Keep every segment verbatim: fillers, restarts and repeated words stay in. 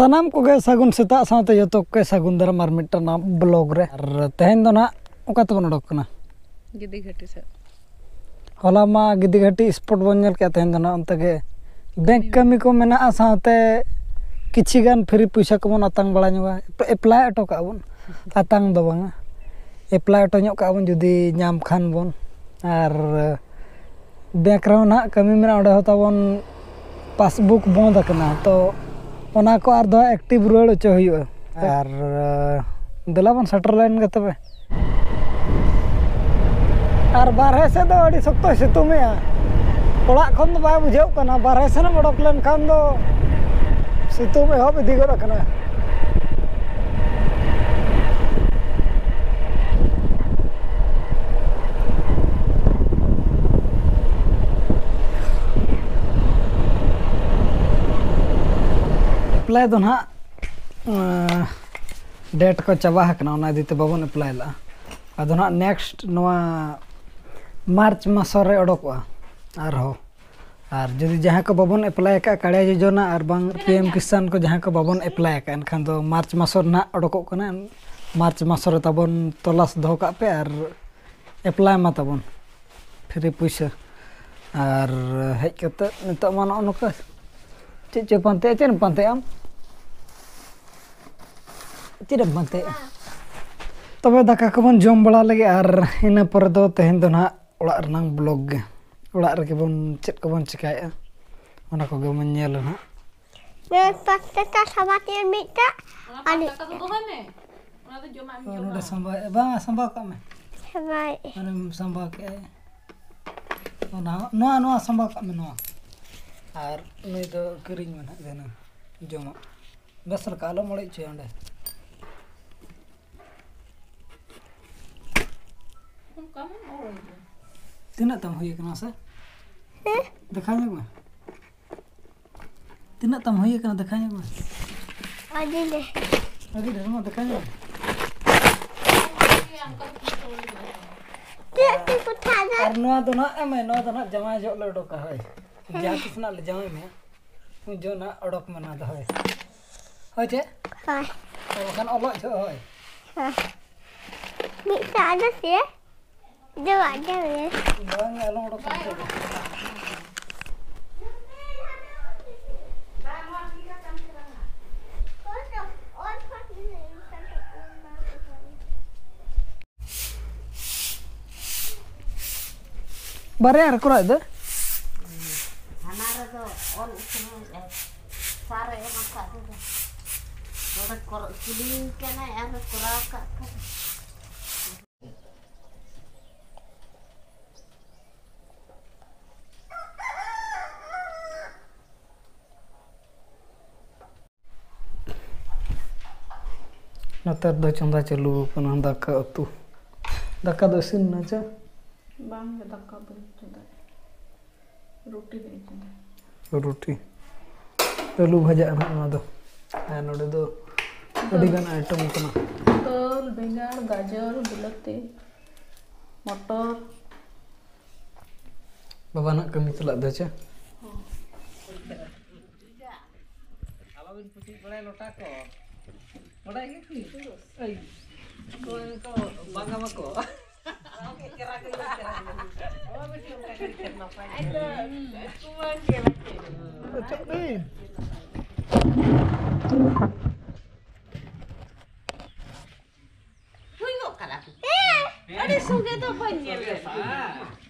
ᱥᱟᱱᱟᱢ ᱠᱚᱜᱮ ᱥᱟᱹᱜᱩᱱ ᱥᱮᱛᱟᱜ ᱥᱟᱶᱛᱮ ᱡᱚᱛᱚ ᱠᱚᱜᱮ ᱥᱟᱹᱜᱩᱱ ᱫᱟᱨᱟᱢ ᱟᱨ ᱢᱤᱫᱴᱟᱝ ᱱᱟᱣᱟ ᱵᱞᱚᱜ ᱨᱮ᱾ ᱟᱨ ᱛᱮᱦᱮᱧ ᱫᱚ ᱱᱟᱦᱟᱜ ᱚᱠᱟ ᱛᱮᱵᱚᱱ ᱚᱰᱚᱠ ᱠᱟᱱᱟ? ᱜᱤᱫᱤ ᱜᱷᱟᱹᱴᱤ ᱥᱮᱫ᱾ ᱦᱚᱞᱟ ᱢᱟ ᱜᱤᱫᱤ ᱜᱷᱟᱹᱴᱤ ᱥᱯᱚᱴ ᱵᱚᱱ ᱧᱮᱞ ᱠᱮᱜᱼᱟ, ᱛᱮᱦᱮᱧ ᱫᱚ ᱱᱟᱦᱟᱜ ᱚᱱᱛᱮ ᱜᱮ ᱵᱮᱝᱠ ᱠᱟᱹᱢᱤ ᱠᱚ ᱢᱮᱱᱟᱜᱼᱟ, ᱥᱟᱶᱛᱮ ᱠᱤᱪᱷᱤ ᱜᱟᱱ ᱯᱷᱨᱤ ᱯᱚᱭᱥᱟ ᱠᱚᱵᱚᱱ ᱟᱛᱟᱝ ᱵᱟᱲᱟ ᱧᱚᱜᱟ᱾ ᱮᱯᱞᱟᱭ ᱦᱚᱴᱚ ᱠᱟᱜᱼᱟ ᱵᱚᱱ, ᱟᱛᱟᱝ ᱫᱚ ᱵᱟᱝᱟ, ᱮᱯᱞᱟᱭ ᱦᱚᱴᱚ ᱧᱚᱜ ᱠᱟᱜᱼᱟ ᱵᱚᱱ ᱡᱩᱫᱤ ᱧᱟᱢ ᱠᱷᱟᱱ ᱵᱚᱱ᱾ ᱟᱨ ᱵᱮᱝᱠ ᱨᱮᱦᱚᱸ ᱱᱟᱦᱟᱜ ᱠᱟᱹᱢᱤ ᱢᱮᱱᱟᱜᱼᱟ, ᱚᱸᱰᱮ ᱦᱚᱸ ᱛᱟᱵᱚᱱ ᱯᱟᱥᱵᱩᱠ ᱵᱚᱱᱫ ᱟᱠᱟᱱᱟ, ᱛᱚ ᱚᱱᱟ ᱠᱚ ᱟᱨ ᱫᱚ ᱮᱠᱴᱤᱵᱷ ᱨᱩᱣᱟᱹᱲ ᱦᱚᱪᱚ ᱦᱩᱭᱩᱜᱼᱟ᱾ ᱟᱨ ᱫᱮᱞᱟ ᱵᱚᱱ ᱥᱮᱴᱮᱨ ᱞᱮᱱ ᱜᱮ ᱛᱚᱵᱮ᱾ ᱟᱨ ᱵᱟᱨᱦᱮ ᱥᱮᱫ ᱫᱚ ᱟᱹᱰᱤ ᱥᱚᱠᱛᱚᱭ ᱥᱤᱛᱩᱝ ᱮᱜᱼᱟ᱾ ᱚᱲᱟᱜ ᱠᱷᱚᱱ ᱫᱚ ᱵᱟᱭ ᱵᱩᱡᱷᱟᱹᱜ ᱠᱟᱱᱟ, ᱵᱟᱨᱦᱮ ᱥᱮᱱ ᱮᱢ ᱚᱰᱚᱠ ᱞᱮᱱᱠᱷᱟᱱ ᱫᱚ ᱥᱤᱛᱩᱝ ᱮᱦᱚᱵ ᱤᱫᱤ ᱜᱚᱫ ᱟᱠᱟᱱᱟ᱾ ᱮᱯᱞᱟᱭ ᱫᱚ ᱱᱟᱦᱟᱜ ᱰᱮᱴ ᱠᱚ ᱪᱟᱵᱟ ᱟᱠᱟᱱᱟ, ᱚᱱᱟ ᱤᱫᱤ ᱛᱮ ᱵᱟᱵᱚᱱ ᱮᱯᱞᱟᱭ ᱞᱮᱫᱼᱟ᱾ ᱟᱫᱚ ᱱᱟᱦᱟᱜ ᱱᱮᱠᱥᱴ ᱱᱚᱣᱟ ᱢᱟᱨᱪ ᱢᱟᱥ ᱨᱮ ᱚᱰᱚᱠᱚᱜᱼᱟ ᱟᱨᱦᱚᱸ᱾ ᱟᱨ ᱡᱩᱫᱤ ᱡᱟᱦᱟᱸᱭ ᱠᱚ ᱵᱟᱵᱚᱱ ᱮᱯᱞᱟᱭ ᱟᱠᱟᱫ ᱠᱟᱲᱭᱟ ᱡᱳᱡᱚᱱᱟ ᱟᱨ ᱵᱟᱝ ᱯᱤ ᱮᱢ ᱠᱤᱥᱟᱱ ᱠᱚ, ᱡᱟᱦᱟᱸᱭ ᱠᱚ ᱵᱟᱵᱚᱱ ᱮᱯᱞᱟᱭ ᱟᱠᱟᱫ, ᱮᱱᱠᱷᱟᱱ ᱫᱚ ᱢᱟᱨᱪ ᱢᱟᱥ ᱨᱮ ᱱᱟᱦᱟᱜ ᱚᱰᱚᱠᱚᱜ ᱠᱟᱱᱟ᱾ ᱢᱟᱨᱪ ᱢᱟᱥ ᱨᱮ ᱛᱟᱵᱚᱱ ᱛᱚᱞᱟᱥ ᱫᱚᱦᱚ ᱠᱟᱜ ᱯᱮ ᱟᱨ ᱮᱯᱞᱟᱭ ᱢᱟ ᱛᱟᱵᱚᱱ ᱯᱷᱨᱤ ᱯᱩᱭᱥᱟᱹ᱾ ᱟᱨ ᱦᱮᱡ ᱠᱟᱛᱮ ᱱᱤᱛᱚᱜ ᱢᱟ ᱱᱚᱜᱼᱚ ᱱᱚᱝᱠᱟ᱾ ᱪᱮᱫ ᱪᱚ ᱯᱟᱱᱛᱮᱭᱟ? ᱪᱮᱫ ᱮᱢ ᱯᱟᱱᱛᱮᱭᱟ ᱟᱢ? ᱪᱮᱫ ᱮᱢ ᱯᱟᱱᱛᱮᱭᱟ? ᱛᱚᱵᱮ ᱫᱟᱠᱟ ᱠᱚᱵᱚᱱ ᱡᱚᱢ ᱵᱟᱲᱟ ᱞᱮᱜᱮ ᱟᱨ ᱤᱱᱟᱹ ᱯᱚᱨᱮ ᱫᱚ ᱛᱮᱦᱮᱧ ᱫᱚ ᱱᱟᱦᱟᱜ ᱚᱲᱟᱜ ᱨᱮᱱᱟᱝ ᱵᱞᱚᱜ ᱜᱮ᱾ ᱚᱲᱟᱜ ᱨᱮᱜᱮ ᱵᱚᱱ ᱪᱮᱫ ᱠᱚᱵᱚᱱ ᱪᱮᱠᱟᱭᱮᱫᱼᱟ, ᱚᱱᱟ ᱠᱚᱜᱮ ᱵᱚᱱ ᱧᱮᱞᱟ ᱱᱟᱦᱟᱜ᱾ ᱯᱟᱸᱪᱴᱟ ᱥᱟᱵᱟ ᱛᱮ ᱢᱤᱫᱴᱟᱝ ᱚᱱᱟ ᱟᱨ ᱯᱟᱸᱪᱴᱟ ᱠᱚᱫᱚ ᱫᱚᱦᱚᱭ ᱢᱮ᱾ ᱚᱱᱟ ᱫᱚ ᱡᱚᱢᱟᱜ ᱮᱢ ᱚ, ᱡᱚᱢᱟ᱾ ᱱᱚᱰᱮ ᱥᱟᱢᱵᱟᱣ, ᱵᱟᱝ, ᱥᱟᱢᱵᱟᱣ ᱠᱟᱜ ᱢᱮ᱾ ᱥᱟᱢᱵᱟᱭ᱾ ᱚᱱᱮᱢ ᱥᱟᱢᱵᱟᱣ ᱠᱮᱜᱼᱟ᱾ ᱚᱱᱟ, ᱱᱚᱣᱟ, ᱱᱚᱣᱟ ᱥᱟᱢᱵᱟᱣ ᱠᱟᱜ ᱢᱮ, ᱱᱚᱣᱟ᱾ ᱟᱨ ᱱᱩᱭ ᱫᱚ ᱠᱤᱨᱤᱧ ᱢᱮ ᱱᱟᱦᱟᱜ ᱡᱟᱦᱟᱱᱟᱜ ᱡᱚᱢᱟᱜ᱾ ᱵᱮᱥ ᱞᱮᱠᱟ ᱟᱞᱚᱢ ᱚᱲᱮᱡ ᱦᱚᱪᱚᱭᱟ ᱚᱸᱰᱮ᱾ ᱚᱱᱠᱟ ᱢᱟ ᱚᱲᱮᱡ ᱜᱮ᱾ ᱛᱤᱱᱟᱹᱜ ᱛᱟᱢ ᱦᱩᱭ ᱟᱠᱟᱱᱟ ᱥᱮ? ᱦᱮᱸ? ᱫᱮᱠᱷᱟᱣ ᱧᱚᱜ ᱢᱮ᱾ ᱛᱤᱱᱟᱹᱜ ᱛᱟᱢ ᱦᱩᱭ ᱟᱠᱟᱱᱟ? ᱫᱮᱠᱷᱟᱣ ᱧᱚᱜ ᱢᱮ᱾ ᱟᱹᱰᱤ ᱰᱷᱮᱨ᱾ ᱟᱹᱰᱤ ᱰᱷᱮᱨ ᱢᱟ, ᱫᱮᱠᱷᱟᱣ ᱧᱚᱜ ᱢᱮ᱾ ᱪᱮᱫ ᱛᱮ ᱠᱚ ᱛᱷᱟᱱᱟ? ᱟᱨ ᱱᱚᱣᱟ ᱫᱚ ᱱᱟᱜ ᱮᱢ, ᱱᱚᱣᱟ ᱫᱚ ᱱᱟᱜ ᱡᱟᱶᱟᱭ ᱡᱚᱦᱚᱜ ᱞᱮ ᱚᱰᱚᱠᱟ, ᱦᱳᱭ᱾ ᱡᱟᱦᱟᱸ ᱛᱤᱥ ᱱᱟᱜ ᱞᱮ ᱡᱟᱶᱟᱭ ᱢᱮᱭᱟ, ᱩᱱ ᱡᱚᱦᱚᱜ ᱱᱟᱜ ᱚᱰᱚᱠ ᱢᱮ ᱱᱚᱣᱟ ᱫᱚ, ᱦᱳᱭ᱾ ᱦᱳᱭ ᱪᱮ? ᱦᱳᱭ᱾ ᱵᱟᱠᱷᱟᱱ ᱚᱞᱚᱜ ᱡᱚᱦᱚᱜ ᱦᱳᱭ᱾ ᱦᱳᱭ᱾ ᱢᱤᱫ ᱥᱟᱶ ᱫᱚ ᱪᱮ? ᱫᱚ ᱵᱟᱝ ᱜᱮ᱾ ᱵᱟᱝ, ᱟᱞᱚᱢ ᱚᱰᱚᱠ ᱠᱟᱱᱟ᱾ ᱵᱟᱨᱭᱟ ᱨᱮ ᱠᱚᱨᱟᱣ ᱫᱚ᱾ ᱦᱟᱱᱟ ᱨᱮᱫᱚ ᱚᱞ ᱩᱛᱱᱟᱹᱣ ᱮ ᱥᱟᱨ ᱮ ᱮᱢ ᱟᱠᱟᱫ ᱫᱚ᱾ ᱱᱚᱰᱮ ᱠᱚᱨ-, ᱠᱩᱞᱤᱧ ᱠᱟᱱᱟᱭ ᱟᱨ ᱠᱚᱨᱟᱣ ᱠᱟᱜ ᱠᱷᱟᱱ᱾ ᱱᱮᱛᱟᱨ ᱫᱚ ᱪᱚᱸᱫᱟ ᱪᱟᱹᱞᱩ ᱟᱠᱟᱱᱟ ᱫᱟᱠᱟ ᱩᱛᱩ᱾ ᱫᱟᱠᱟ ᱫᱚ ᱤᱥᱤᱱ ᱮᱱᱟ ᱪᱮ? ᱵᱟᱝ ᱜᱮ, ᱫᱟᱠᱟ ᱵᱟᱹᱧ ᱪᱚᱸᱫᱟᱭᱟ᱾ ᱨᱩᱴᱤ ᱫᱚᱧ ᱪᱚᱸᱫᱟᱭᱟ᱾ ᱨᱩᱴᱤ᱾ ᱟᱹᱞᱩ ᱵᱷᱟᱡᱟᱜᱼᱟ ᱱᱟᱦᱟᱜ ᱱᱚᱣᱟ ᱫᱚ᱾ ᱟᱨ ᱱᱚᱰᱮ ᱫᱚ ᱟᱹᱰᱤ ᱜᱟᱱ ᱟᱭᱴᱮᱢ ᱠᱟᱱᱟ᱾ ᱫᱟᱹᱞ, ᱵᱮᱸᱜᱟᱲ, ᱜᱟᱡᱚᱨ, ᱵᱤᱞᱟᱹᱛᱤ, ᱢᱚᱴᱚᱨ᱾ ᱵᱟᱵᱟ ᱱᱟᱦᱟᱜ ᱠᱟᱹᱢᱤ ᱪᱟᱞᱟᱜ ᱫᱚ ᱪᱮ? ᱦᱚᱸ᱾ ᱟᱞᱚᱵᱤᱱ ᱯᱩᱴᱤᱡ ᱵᱟᱲᱟᱭᱟ ᱞᱚᱴᱟ ᱠᱚ᱾ ᱵᱟᱲᱟᱭ ᱜᱮ ᱠᱤ? ᱮᱭ, ᱠᱚ, ᱠᱚ ᱵᱟᱝᱟ ᱢᱟᱠᱚ᱾ ᱟᱪᱪᱷᱟ, ᱮᱭ᱾ ᱦᱩᱭᱩᱜ ᱠᱟᱱᱟ᱾ ᱟᱹᱰᱤ ᱥᱚᱸᱜᱮ ᱫᱚ ᱵᱟᱹᱧ ᱧᱮᱞ ᱞᱮᱫ ᱠᱚᱣᱟ᱾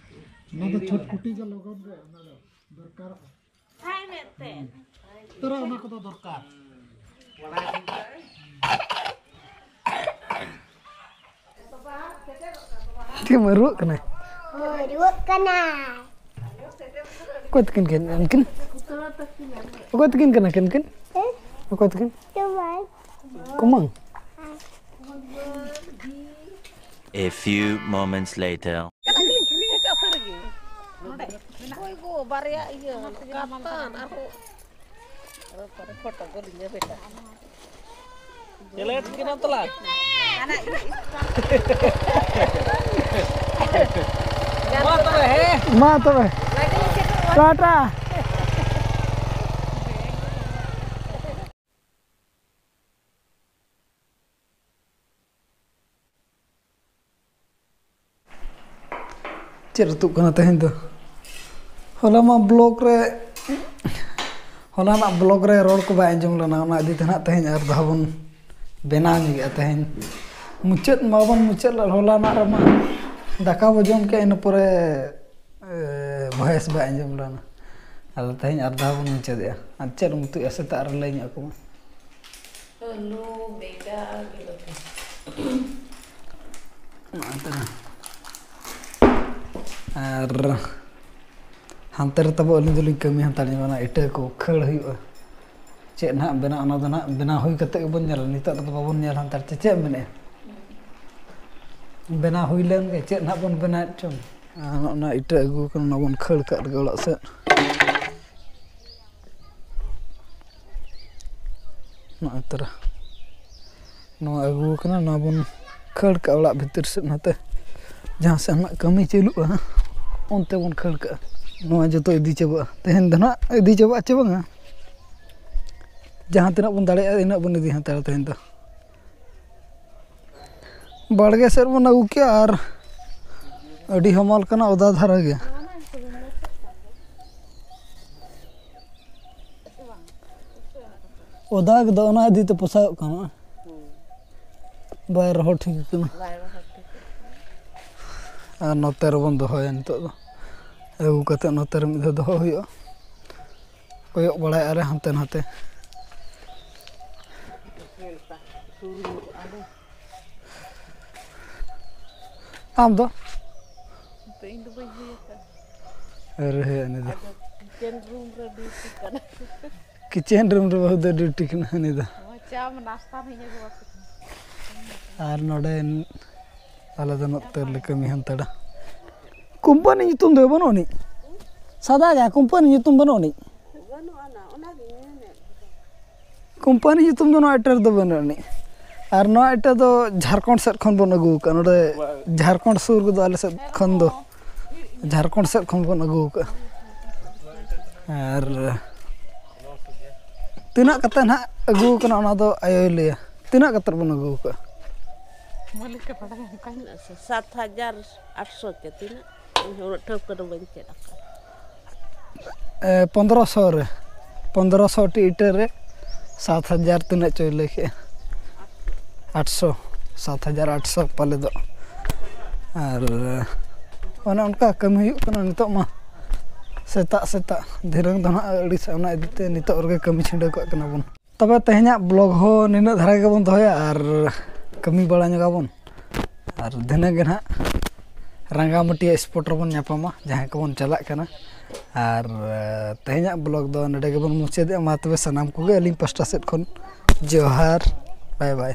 ᱚᱱᱟ ᱫᱚ ᱪᱷᱚᱴ ᱠᱩᱴᱤ ᱜᱮ ᱞᱚᱜᱚᱱ ᱨᱮ, ᱚᱱᱟ ᱫᱚ ᱫᱚᱨᱠᱟᱨᱚᱜᱼᱟ᱾ ᱦᱟᱭ ᱢᱮᱱᱛᱮ᱾ ᱛᱚᱨᱟ ᱚᱱᱟ ᱠᱚᱫᱚ ᱫᱚᱨᱠᱟᱨ᱾ ᱪᱮᱫ ᱮᱢ ᱨᱩᱣᱟᱹᱜ ᱠᱟᱱᱟ? ᱦᱳᱭ, ᱨᱩᱣᱟᱹᱜ ᱠᱟᱱᱟ᱾ ᱚᱠᱚᱭ ᱛᱟᱹᱠᱤᱱ ᱠᱟᱱᱟ ᱩᱱᱠᱤᱱ? ᱚᱠᱚᱭ ᱛᱟᱹᱠᱤᱱ ᱠᱟᱱᱟ ᱠᱤᱱ ᱩᱱᱠᱤᱱ? ᱦᱮᱸ? ᱚᱠᱚᱭ ᱛᱟᱹᱠᱤᱱ? ᱪᱩᱢᱟᱹᱭ᱾ ᱠᱩᱢᱟᱹᱝ? A few moments later. ᱦᱳᱭ ᱜᱳ, ᱵᱟᱨᱭᱟ ᱤᱭᱟᱹ, ᱠᱟᱛᱟᱱ ᱟᱨᱦᱚᱸ᱾ ᱯᱷᱳᱴᱳ ᱠᱚ ᱞᱤᱧᱟ ᱵᱮᱴᱟ᱾ ᱧᱮᱞᱮᱫ ᱠᱤᱱᱟ ᱛᱚᱞᱟ᱾ ᱢᱟ ᱛᱚᱵᱮ, ᱦᱮᱸ᱾ ᱢᱟ ᱛᱚᱵᱮ᱾ ᱴᱟᱴᱟ᱾ ᱪᱮᱫ ᱩᱛᱩᱜ ᱠᱟᱱᱟ ᱛᱮᱦᱮᱧ ᱫᱚ? ᱦᱚᱞᱟ ᱢᱟ ᱵᱞᱚᱜ ᱨᱮ, ᱦᱚᱞᱟᱱᱟᱜ ᱵᱞᱚᱜ ᱨᱮ ᱨᱚᱲ ᱠᱚ ᱵᱟᱭ ᱟᱸᱡᱚᱢ ᱞᱮᱱᱟ, ᱚᱱᱟ ᱤᱫᱤ ᱛᱮ ᱱᱟᱦᱟᱜ ᱛᱮᱦᱮᱧ ᱟᱨ ᱫᱷᱟᱣ ᱵᱚᱱ ᱵᱮᱱᱟᱣ ᱧᱚᱜᱮᱜᱼᱟ ᱛᱮᱦᱮᱧ᱾ ᱢᱩᱪᱟᱹᱫ ᱢᱟᱵᱚᱱ ᱢᱩᱪᱟᱹᱫ ᱞᱮᱫ ᱦᱚᱞᱟᱱᱟᱜ ᱨᱮᱢᱟ, ᱫᱟᱠᱟ ᱵᱚ ᱡᱚᱢ ᱠᱮᱫ, ᱤᱱᱟᱹ ᱯᱚᱨᱮ ᱮ, ᱵᱷᱚᱭᱮᱥ ᱵᱟᱭ ᱟᱸᱡᱚᱢ ᱞᱮᱱᱟ᱾ ᱟᱫᱚ ᱛᱮᱦᱮᱧ ᱟᱨ ᱫᱷᱟᱣ ᱵᱚᱱ ᱢᱩᱪᱟᱹᱫᱮᱜᱼᱟ᱾ ᱟᱨ ᱪᱮᱫ ᱮᱢ ᱩᱛᱩᱭᱟ ᱥᱮᱛᱟᱜ ᱨᱮ ᱞᱟᱹᱭ ᱧᱚᱜ ᱟᱠᱚ ᱢᱮ᱾ ᱟᱹᱞᱩ, ᱵᱮᱸᱜᱟᱲ, ᱵᱤᱞᱟᱹᱛᱤ᱾ ᱱᱚᱜᱼᱚᱭ ᱛᱚᱨᱟ᱾ ᱟᱨ ᱦᱟᱱᱛᱮ ᱨᱮ ᱛᱟᱵᱚ ᱟᱹᱞᱤᱧ ᱫᱚᱞᱤᱧ ᱠᱟᱹᱢᱤ ᱦᱟᱛᱟᱲ ᱧᱚᱜ ᱠᱟᱱᱟ, ᱤᱴᱟᱹ ᱠᱚ ᱠᱷᱟᱹᱲ ᱦᱩᱭᱩᱜᱼᱟ᱾ ᱪᱮᱫ ᱱᱟᱦᱟᱜ ᱵᱮᱱᱟᱜ, ᱚᱱᱟ ᱫᱚ ᱱᱟᱦᱟᱜ ᱵᱮᱱᱟᱣ ᱦᱩᱭ ᱠᱟᱛᱮ ᱜᱮᱵᱚᱱ ᱧᱮᱞᱟ᱾ ᱱᱤᱛᱚᱜ ᱫᱚ ᱵᱟᱵᱚᱱ ᱧᱮᱞ ᱦᱟᱛᱟᱲ ᱪᱮ ᱪᱮᱫ ᱮᱢ ᱢᱮᱱᱮᱫᱼᱟ? ᱵᱮᱱᱟᱣ ᱦᱩᱭ ᱞᱮᱱ ᱜᱮ, ᱪᱮᱫ ᱱᱟᱦᱟᱜ ᱵᱚᱱ ᱵᱮᱱᱟᱣᱮᱫ ᱪᱚᱝ᱾ ᱟᱨ ᱚᱱᱟ ᱤᱴᱟᱹ ᱟᱹᱜᱩ ᱠᱟᱱᱟ, ᱚᱱᱟ ᱵᱚᱱ ᱠᱷᱟᱹᱲ ᱠᱟᱜ ᱞᱮᱜᱮ ᱚᱲᱟᱜ ᱥᱮᱫ᱾ ᱱᱚᱜᱼᱚᱭ ᱛᱚᱨᱟ ᱱᱚᱣᱟ ᱟᱹᱜᱩ ᱠᱟᱱᱟ, ᱱᱚᱣᱟ ᱵᱚᱱ ᱠᱷᱟᱹᱲ ᱠᱟᱜᱼᱟ ᱚᱲᱟᱜ ᱵᱷᱤᱛᱤᱨ ᱥᱮᱫ, ᱱᱟᱛᱮ ᱡᱟᱦᱟᱸ ᱥᱮᱫ ᱱᱟᱜ ᱠᱟᱹᱢᱤ ᱪᱟᱹᱞᱩᱜᱼᱟ, ᱚᱱᱛᱮ ᱵᱚᱱ ᱠᱷᱟᱹᱲ ᱠᱟᱜᱼᱟ᱾ ᱱᱚᱣᱟ ᱡᱚᱛᱚ ᱤᱫᱤ ᱪᱟᱵᱟᱜᱼᱟ ᱛᱮᱦᱮᱧ ᱫᱚ ᱱᱟᱜ, ᱤᱫᱤ ᱪᱟᱵᱟᱜᱼᱟ ᱪᱮ ᱵᱟᱝᱟ? ᱡᱟᱦᱟᱸ ᱛᱤᱱᱟᱹᱜ ᱵᱚᱱ ᱫᱟᱲᱮᱭᱟᱜᱼᱟ, ᱤᱱᱟᱹᱜ ᱵᱚᱱ ᱤᱫᱤ ᱦᱟᱛᱟᱲᱟ ᱛᱮᱦᱮᱧ ᱫᱚ᱾ ᱵᱟᱲᱜᱮ ᱥᱮᱫ ᱵᱚᱱ ᱟᱹᱜᱩ ᱠᱮᱜᱼᱟ ᱟᱨ ᱟᱹᱰᱤ ᱦᱟᱢᱟᱞ ᱠᱟᱱᱟ, ᱚᱫᱟ ᱫᱷᱟᱨᱟ ᱜᱮ᱾ ᱚᱫᱟ ᱜᱮᱫᱚ ᱚᱱᱟ ᱤᱫᱤ ᱛᱮ ᱯᱚᱥᱟᱜᱚᱜ ᱠᱟᱱᱟ, ᱵᱟᱭ ᱨᱚᱦᱚᱲ ᱴᱷᱤᱠ ᱠᱟᱱᱟ᱾ ᱟᱨ ᱱᱚᱛᱮ ᱨᱮᱵᱚᱱ ᱫᱚᱦᱚᱭᱟ ᱱᱤᱛᱚᱜ ᱫᱚ, ᱟᱹᱜᱩ ᱠᱟᱛᱮ ᱱᱚᱛᱮ ᱨᱮ ᱢᱤᱫ ᱫᱷᱟᱣ ᱫᱚᱦᱚ ᱦᱩᱭᱩᱜᱼᱟ᱾ ᱠᱚᱭᱚᱜ ᱵᱟᱲᱟᱭᱮᱫᱼᱟ ᱞᱮ ᱦᱟᱱᱛᱮ ᱱᱟᱛᱮ᱾ ᱟᱢ ᱫᱚ? ᱛᱚ ᱤᱧ ᱫᱚ ᱵᱟᱹᱧ ᱦᱩᱭ ᱟᱠᱟᱱᱟ᱾ ᱟᱹᱣᱨᱤ ᱦᱩᱭᱩᱜᱼᱟ ᱩᱱᱤ ᱫᱚ᱾ ᱟᱫᱚ ᱠᱤᱪᱮᱱ ᱨᱩᱢ ᱨᱮ ᱰᱤᱭᱩᱴᱤ ᱠᱟᱱᱟ᱾ ᱠᱤᱪᱮᱱ ᱨᱩᱢ ᱨᱮ ᱵᱟᱹᱦᱩ ᱫᱚ ᱰᱤᱭᱩᱴᱤ ᱠᱟᱱᱟ ᱩᱱᱤ ᱫᱚ᱾ ᱱᱚᱣᱟ ᱪᱟ ᱱᱟᱥᱛᱟ ᱦᱚᱸᱧ ᱟᱹᱜᱩ ᱟᱯᱮ ᱠᱟᱱᱟ᱾ ᱟᱨ ᱱᱚᱰᱮ ᱟᱞᱮ ᱫᱚ ᱱᱚᱛᱮ ᱨᱮᱞᱮ ᱠᱟᱹᱢᱤ ᱦᱟᱱᱛᱟᱲᱟ᱾ ᱠᱳᱢᱯᱟᱱᱤ ᱧᱩᱛᱩᱢ ᱫᱚ ᱵᱟᱹᱱᱩᱜ ᱟᱹᱱᱤᱡ? ᱥᱟᱫᱟ ᱜᱮ, ᱠᱳᱢᱯᱟᱱᱤ ᱧᱩᱛᱩᱢ ᱵᱟᱹᱱᱩᱜ ᱟᱹᱱᱤᱡ? ᱵᱟᱹᱱᱩᱜ ᱟᱱᱟ, ᱚᱱᱟᱜᱤᱧ ᱢᱮᱱᱮᱫ᱾ ᱠᱳᱢᱯᱟᱱᱤ ᱧᱩᱛᱩᱢ ᱫᱚ ᱱᱚᱣᱟ ᱤᱴᱟᱹ ᱨᱮᱫᱚ ᱵᱟᱹᱱᱩᱜ ᱟᱹᱱᱤᱡ᱾ ᱟᱨ ᱱᱚᱣᱟ ᱤᱴᱟᱹ ᱫᱚ ᱡᱷᱟᱲᱠᱷᱚᱸᱰ ᱥᱮᱫ ᱠᱷᱚᱱ ᱵᱚᱱ ᱟᱹᱜᱩ ᱟᱠᱟᱫᱼᱟ᱾ ᱱᱚᱰᱮ ᱡᱷᱟᱲᱠᱷᱚᱸᱰ ᱥᱩᱨ ᱨᱮᱫᱚ ᱟᱞᱮ ᱥᱮᱫ ᱠᱷᱚᱱ ᱫᱚ, ᱡᱷᱟᱲᱠᱷᱚᱸᱰ ᱥᱮᱫ ᱠᱷᱚᱱ ᱵᱚᱱ ᱟᱹᱜᱩ ᱟᱠᱟᱫᱼᱟ᱾ ᱟᱨ ᱛᱤᱱᱟᱹᱜ ᱠᱟᱛᱮ ᱱᱟᱦᱟᱜ ᱟᱹᱜᱩ ᱟᱠᱟᱱᱟ, ᱚᱱᱟ ᱫᱚ ᱟᱭᱳᱭ ᱞᱟᱹᱭᱟ᱾ ᱛᱤᱱᱟᱹᱜ ᱠᱟᱛᱮ ᱵᱚᱱ ᱟᱹᱜᱩ ᱟᱠᱟᱫᱼᱟ? ᱢᱟᱹᱞᱤᱠ ᱮ ᱵᱟᱲᱟᱭᱟ, ᱚᱱᱠᱟᱧ ᱥᱟᱛ ᱦᱟᱡᱟᱨ ᱟᱴᱥᱚ ᱪᱮ ᱛᱤᱱᱟᱹᱜ? ᱤᱧ ᱦᱚᱸ ᱩᱱᱟᱹᱜ ᱴᱷᱟᱹᱣᱠᱟᱹ ᱫᱚ ᱵᱟᱹᱧ ᱪᱮᱫ ᱟᱠᱟᱫᱟ᱾ ᱯᱚᱱᱫᱽᱨᱚᱥᱚ ᱨᱮ, ᱯᱚᱱᱫᱽᱨᱚᱥᱚ ᱴᱤ ᱤᱴᱟᱹ ᱨᱮ ᱥᱟᱛ ᱦᱟᱡᱟᱨ ᱛᱤᱱᱟᱹᱜ ᱪᱚᱭ ᱞᱟᱹᱭ ᱠᱮᱜᱼᱟ, ᱟᱴᱥᱚ, ᱥᱟᱛ ᱦᱟᱡᱟᱨ ᱟᱴᱥᱚ ᱯᱟᱞᱮ ᱫᱚ᱾ ᱟᱨ ᱚᱱᱮ ᱚᱱᱠᱟ ᱠᱟᱹᱢᱤ ᱦᱩᱭᱩᱜ ᱠᱟᱱᱟ ᱱᱤᱛᱚᱜ ᱢᱟ, ᱥᱮᱛᱟᱜ ᱥᱮᱛᱟᱜ᱾ ᱫᱷᱤᱱᱟᱹᱝ ᱫᱚ ᱱᱟᱦᱟᱜ ᱟᱹᱲᱤᱥᱟ, ᱚᱱᱟ ᱤᱫᱤ ᱛᱮ ᱱᱤᱛᱚᱜ ᱨᱮᱜᱮ ᱠᱟᱹᱢᱤ ᱪᱷᱤᱰᱟᱹᱣ ᱠᱟᱜ ᱠᱟᱱᱟ ᱵᱚᱱ᱾ ᱛᱚᱵᱮ ᱛᱮᱦᱮᱧᱟᱜ ᱵᱞᱚᱜ ᱦᱚᱸ ᱱᱤᱱᱟᱹᱜ ᱫᱷᱟᱨᱟ ᱜᱮᱵᱚᱱ ᱫᱚᱦᱚᱭᱟ ᱟᱨ ᱠᱟᱹᱢᱤ ᱵᱟᱲᱟ ᱧᱚᱜᱟᱵᱚᱱ᱾ ᱟᱨ ᱫᱷᱤᱱᱟᱹᱝ ᱜᱮ ᱱᱟᱦᱟᱜ ᱨᱟᱸᱜᱟᱢᱟᱹᱴᱤᱭᱟᱹ ᱥᱯᱚᱴ ᱨᱮᱵᱚᱱ ᱧᱟᱯᱟᱢᱟ, ᱡᱟᱦᱟᱸᱭ ᱠᱚᱵᱚᱱ ᱪᱟᱞᱟᱜ ᱠᱟᱱᱟ᱾ ᱟᱨ ᱛᱮᱦᱮᱧᱟᱜ ᱵᱞᱚᱜ ᱫᱚ ᱱᱚᱰᱮ ᱜᱮᱵᱚᱱ ᱢᱩᱪᱟᱹᱫᱮᱜᱼᱟ᱾ ᱢᱟ ᱛᱚᱵᱮ ᱥᱟᱱᱟᱢ ᱠᱚᱜᱮ ᱟᱹᱞᱤᱧ ᱯᱟᱥᱴᱟ ᱥᱮᱫ ᱠᱷᱚᱱ ᱡᱚᱦᱟᱨ, ᱵᱟᱭ ᱵᱟᱭ᱾